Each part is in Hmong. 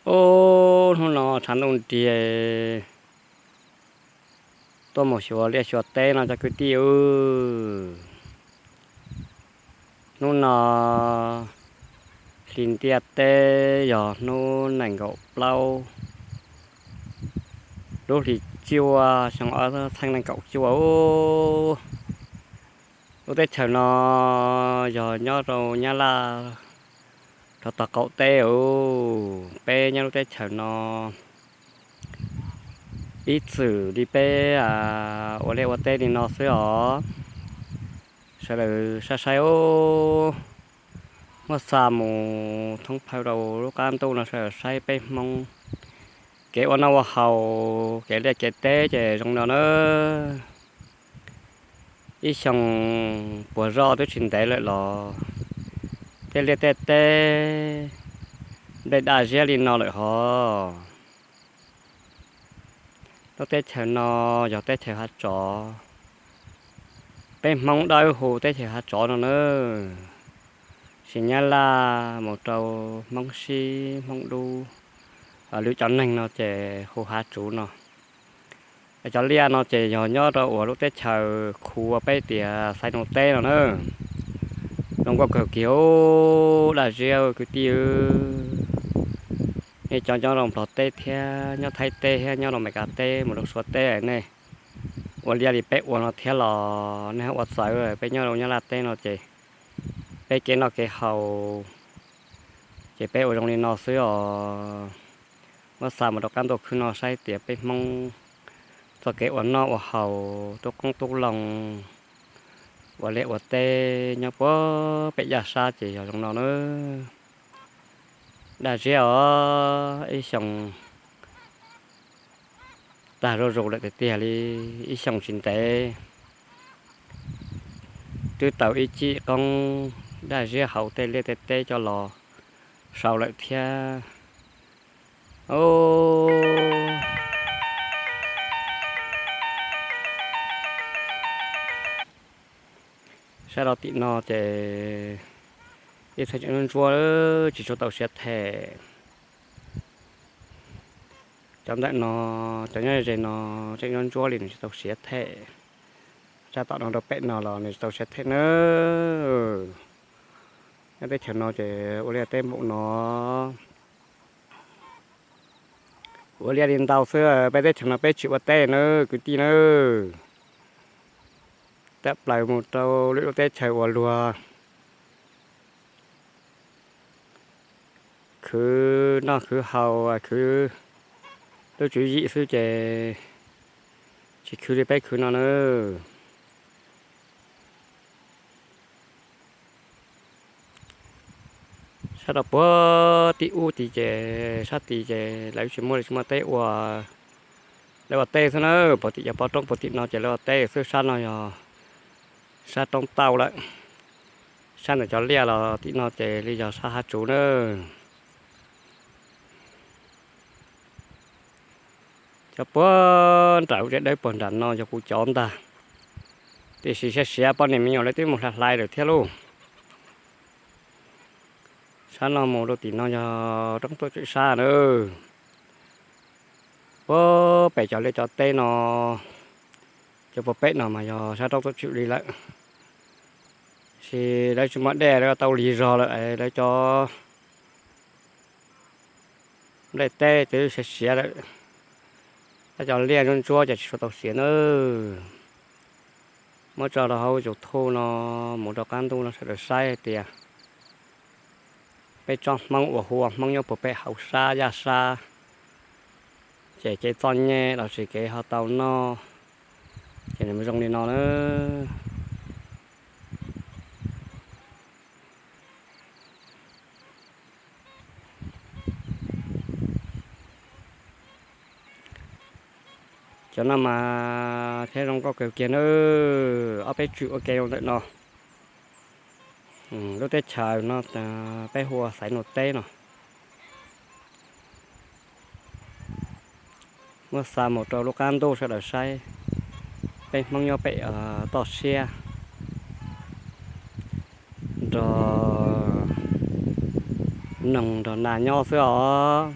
Ub, hnub no tshav ntuj nrig, tuaj mus xyuas liaj xyuas teb no cov kwv tij. Hnub no hli ntiaj teb yog hnub nees nkaum plaub lub hlis cuaj xyoo ob txhiab nees nkaum cuaj. Lub teb chaws no yog nyob rau Nyab Laj rau tom qaum teb. Peb nyob lub teb chaws no ib txwm li peb ua liaj ua teb li no xwb os. Sawv daws saib saib os, muab xa mus thoob plaws rau lub qab ntuj no sawv daws saib peb Hmoob kev ua noj ua haus, kev liaj kev teb ces zoo no na. Ib xyoo puag zoj twb tsis ntev lawm los tej liaj tej teb nplej daj ziab li no lawm hos. Lub teb chaws no yog teb chaws hav tsov, peb Hmoob dawb hu teb chaws hav tsov no na. Tsis Nyab Laj mus rau Hmoob Sib, Hmoob Dub, lwm cov neeg no ces hu hav tsuv no. Cov liaj no ces yog nyob rau uas lub teb chaws khuv uas peb tias Xaiv Nus teb no na. Zoo nkauj kawg kiag, daj ziab kwv tij. Nej cov nyob rau Nplog teb thiab nyob Thaib teb thiab nyob rau Amelikas teb mus rau Suav teb nej ua liaj li peb ua no thiab los nej ho ua txawv. Peb nyob rau Nyab Laj teb no ces peb kev noj kev haus ces peb ua zoo li no xwb os. Muab xa mus rau qab ntuj khwb no saib tias peb Hmoob txoj kev ua noj ua haus, tub qoob tub loo, ua liaj ua teb nyob puag pem yaj sab ces yog zoo no na. Daj ziab os, ib xyoo tag zuj zus lawm tiag tiag li, ib xyoo tsis ntev twb tau ib cim qoob daj ziab hauv tej liaj tej teb coj los sau lawm thiab. Sab rau tim no ces ib txhia tseem ntsuab ntsuab tsis tshua tau siav them. Cov ntawm no, cov nyob ze no tseem ntsuab ntsuab li nws tsis tau siav them. Sab tom no rau pem no los nws tsis tau siav them na. Nyob teb chaws no ces ua liaj teb npaum no, ua liaj li ntau xwb, peb teb chaws no peb tsis ua teb na kwv tij nawb. Tawm plaws mus rau lwm lub teb chaws uas luag khwv noj khwv haus, khwv lub tswv yim xwb ces tsis khwv li peb khwv no na. Sab rau puag tim ub tid ces sab tid ces lawv tsis muaj li, tsis muaj teb ua, lawv ua teb xwb na. Puag tim cov pov roob puag tim no ces lawv ua teb xwb, sab no yog sab roob tauj lawm. Sab ntawm cov liaj los tim no ces li yog sab hav tsuv na. Cov puag nram lub tsev dawb puag nram no yog kuv cov ntag, tiam sis siav siav poj niam me nyuam lawv twb mus hlais hlais lawm thiab lauj. Sab no mus rau tim no yog roob tuaj tswm sab na. Puag pem cov liaj cov teb no, cov puag pem no mas yog sab roob tuaj tswm li lawm. Sis lawv tsis muaj dej, lawv tau lig zog lawm, lawv cov nplej teb twb siav siav lawm, tab cov liaj ntsuab ntsuab ces tsis tshua tau siav na. Muab tso rau hauv YouTube no mus rau qab ntuj no sawv daws saib hais tias peb tsob Hmoob uas hu ua Hmoob nyob puag pem hauv sab yaj sab ces kev txom nyem los sis kev ho tau noj ces nws zoo li no na. Cov no mas thiab zoo nkauj kawg kiag na. Ob peb tswm ua ke rau ntawm no. Lub teb chaws no peb hu ua Xaiv Nuj teb no. Muab xa mus rau lub qab ntuj sawv daws saib, peb Hmoob nyob pem toj siab nrog noog nrog nas nyob xwb os.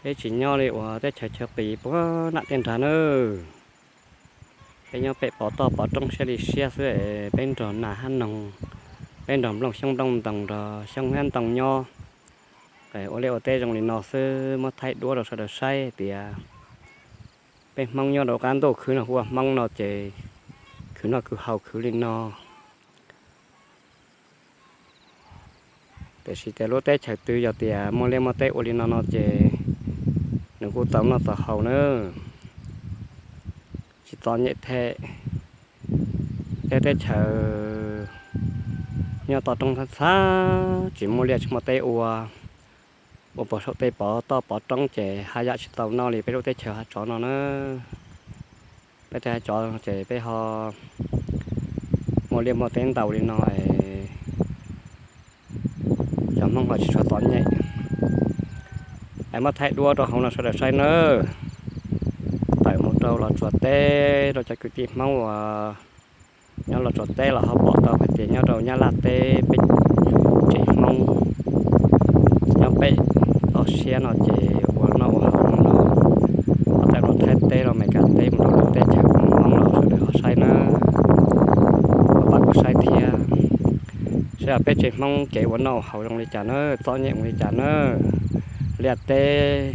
Peb tsis nyob li uas teb chaws chaw qis puag nram tej nrag nawb. Peb nyob pem pov toj pov roob siab li siab xwb es peb nrog nas hab noog, peb nrog nplooj xyoob nplooj ntoos nrog xyoob hab ntoo nyob. Ua liaj ua teb zoo li no xwb muab thaij duab rau sawv daws saib tias peb Hmoob nyob rau qab ntuj khwv no hu ua Hmoob no ces khwv noj khwv haus khwv li no. Tiam sis tias lub teb chaws twg yog tias muaj liaj muaj teb ua li no no ces nws kuj tau noj tau haus nawb. Tsis txom nyem thiab. Peb teb chaws nyob toj roob txhab txhab, tsis muaj liaj tsis muaj teb ua, ua puag saum tej pov toj pov roob ces haj yam tsis tau noj li peb lub teb chaws hav tsov no na. Peb tej hav tsov ces peb ho muaj liaj muaj teb ntau li no es cov Hmoob ho tsis tshua txom nyem. Es muab thaij duab rau hauv no sawv daws saib nawb. Tawm mus rau Los Tsuas teb rau cov kwv tij Hmoob uas nyob Los Tsuas teb los ho pom tau hais tias nyob rau Nyab Laj teb peb tsev Hmoob nyob pem toj siab no ces ua noj ua haus no. Ho tawm mus Thaib teb rau Meskas teb mus rau lwm teb chaws Hmoob los sawv daws ho saib nawb. Ho pab kuv saib thiab, saib peb tsev Hmoob kev ua noj ua haus zoo li cas nawb, txom nyem ua li cas nawb, liaj teb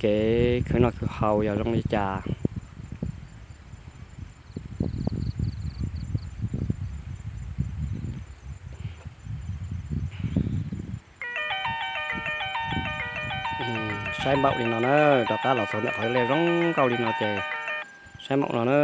kev khwv noj khwv haus yog zoo li cas. Saib npaum li no na, rov qab los txog ntawm qhov liaj zoo nkauj li no ces saib npaum no na.